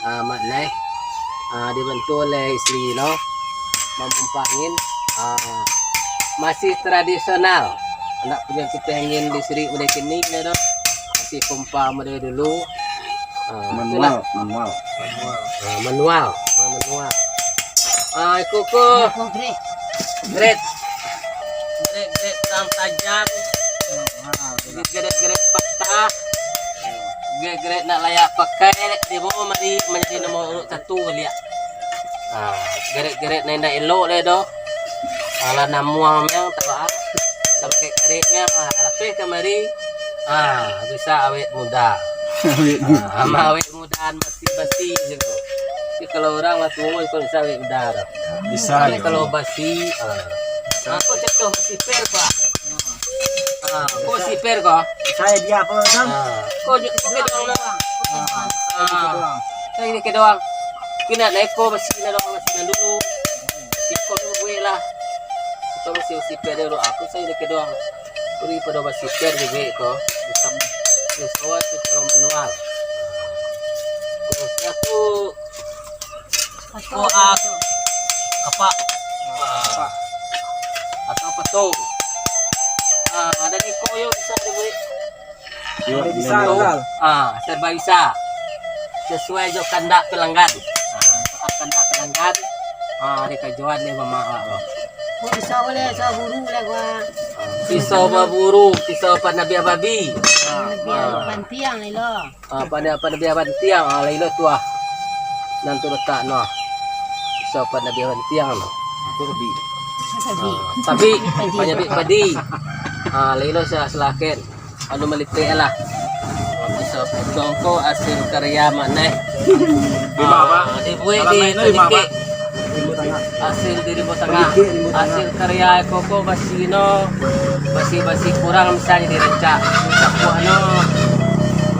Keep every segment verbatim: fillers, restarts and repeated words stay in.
Ah, mak neh. Ah, dibantu oleh isteri no. Mamompa angin. Ah, masih tradisional. Anak punyo kitai angin di siri model kini neh doh. Masih pompa model dulu. Ah, itulah. Manual, manual. Ah, manual. Ah, manual. Ah, iko ko. Iko grade. Grade. Grade-grade yang tajam. Grade-grade patah. Grade-grade nak layak pakai, dibawa mari manjadi nomor urut satu liak. Ah, grade-grade nan indak elok lai doh. Alah namuang yang tabaa. Tapakai karetnyo, ah, lapeh kamari. Ah, bisa awet muda. Awet muda. Ah, ama awet muda. Dan basi-basi je ko. Tapi kalau urang lah tuo, iko bisa awet muda doh. Bisa. Tapi kalau basi, ah. Bisa. Ako contoh basi per, Pak. Ah, ko basi per ko. Saya dia apa, Bang? Ah, ko je, ko ke doang lah. Ah. Ah. Saya ni ke doang. Kena naik ko basi na doang, basi na dulu. Siko tu buek lah. Siko basi, basi per dulu. Aku saya ni ke doang. Uri pado basi per bibik ko, bisa, bisa secara manual. Terus aku, aku, ah, kapak. Ah. Atau peto. Ah, dari ko yo bisa dibuek. Yo, bisa, bisa. Ah, serba bisa. Sesuai jo kandak pelanggan. Ah, kandak pelanggan. Ah, dikajuan dek mamak awak. Ko pisau lai, pisau baburu lai, gua. Pisau baburu, pisau panabiah babi. Panabiah bantiang lai lo. Ah, pana-, panabiah bantiang, ah, lai lo tu ah. Nan tu letak no. Pisau panabiah bantiang no. Itu babi. Babi. Ah, tapi padi. Panyabik padi. Ah, lai lo sa-, silakan. Anu malitek lah. Pisau potong ko hasil karya mak neh. Di ma, Pak? Ah, dibuek di Padikek. Hasil di Rimbo Tangah. Padikek, Rimbo Tangah. Hasil karya iko ko basi no, basi-basi kurang bisa jadi rancak. Capuak no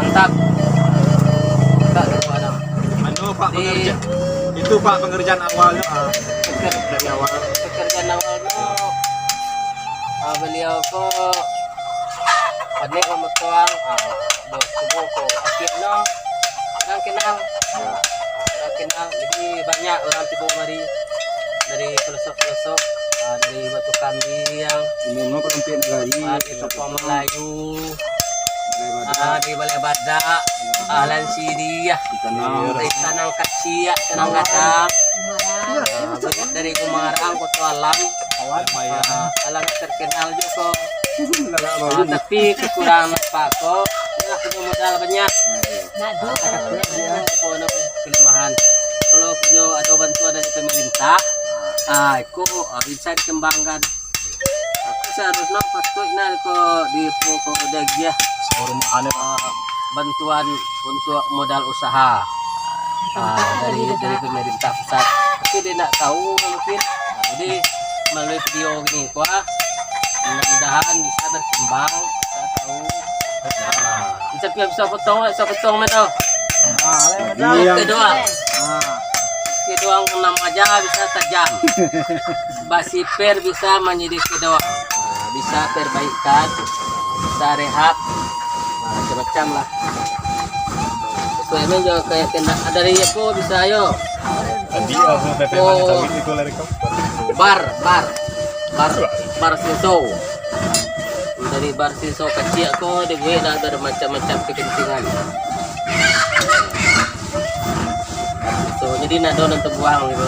mantap. Mantap capuak no. Anu, Pak, di pengerja-, itu, Pak, pengerjaan awalnya, ah, peker-, dari awal. Pekerjaan awal no, ah, baliau ko Panek mamotoang, ah, bos subuh ko. Akhirnyo, urang kenal. Ah, urang kenal. Jadi, banyak urang tibo mari dari pelosok-pelosok, ah, dari Batu Kambiang, ah, dari Tompang Melayu, ah, dari Balai Badak, ah, Ahlan Siriah, dari Tanang Kaciak, Tanang Gadang, ah, banyak dari Gumarang, Koto Alam, ah, alah terkenal juo ko. Ah, tapi kekurangan apak ko, ndak punyo modal banyak. Ndak ado. Ah, tapi punyo kelemahan. Kalau punyo ado bantuan dari pemerintah, ah, iko, ah, bisa dikembangkan. Tapi seharusnya patut nah ko di pokok udah gia. Sarumahan, ah, bantuan untuk modal usaha. Ah, dari, dari pemerintah pusat. Tapi dia ndak tahu mungkin. Nah, jadi melalui video ini, wah, mudah-mudahan bisa berkembang, bisa tahu. Nah, bisa, bisa potong, bisa potong mah tu. Ah, oke doang. Ah. Oke doang, enam aja bisa tajam. Basi per bisa manjadi oke doang. Nah, bisa perbaikan, bisa rehab, nah, macam-macam lah. Sesuai men jo kayak kena dari apa bisa yo. Tadi aku P P H sawit itu lari kampung. Bar, bar. Bar, bar sinso. Dari bar sinso kecil ko dibuek lah bermacam-macam kepentingan. Bar sinso. Jadi nak ado nan terbuang gitu.